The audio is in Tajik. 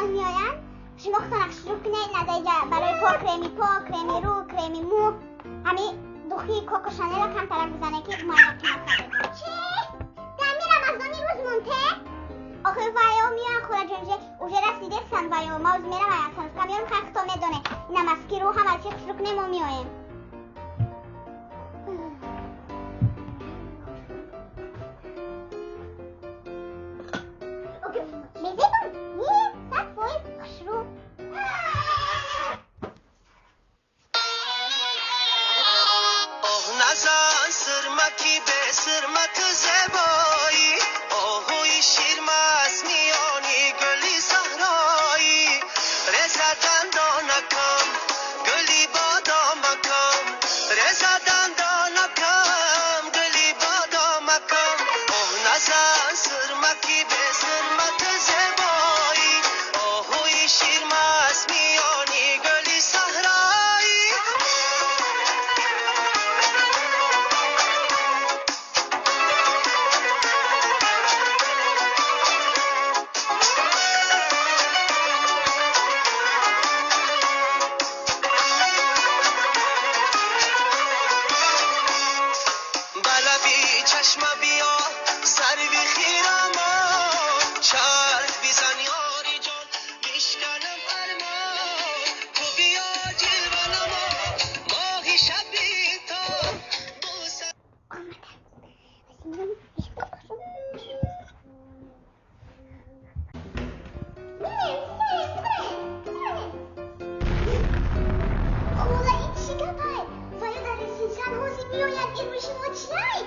Меҳмон меоянд. Шумо худтон хушрӯ кунед, надаҷа барои по креми по, креми рӯ, креми мӯ. Ҳами духи Коко Шанела камтарак бизане ки майя кунад. Чи? Дами Рамазони рӯз мунте? Охир вайо меоян холаҷонже, уже расидесан вайо. Ма оз мерам аясан. Камёрм хай худтон медоне. Ина маски рӯ ҳама чи хушрӯ кунем, мо меоем. Мезебам? Не, 100% хушрӯ. Назан сирмаки бесирмат зебоӣ, оҳуи ширмаст миёни гули саҳроӣ. Реза дандонакам, гули бодомакам, реза дандонакам, гули бодомакам. Оҳ назан сирмаки бесирмат зебоӣ, оҳуи ширмаст миёни гули саҳроӣ. Балаби чашма биё, сарви хирамон, чарх бизан ёри ҷон, бишканам армон. Ту биё ҷилва намо, моҳи шаби тор, бӯса. Хола, ин чӣ гапай? Ваё дар ресинсан ҳозир меояд, ин рӯши мо чиай?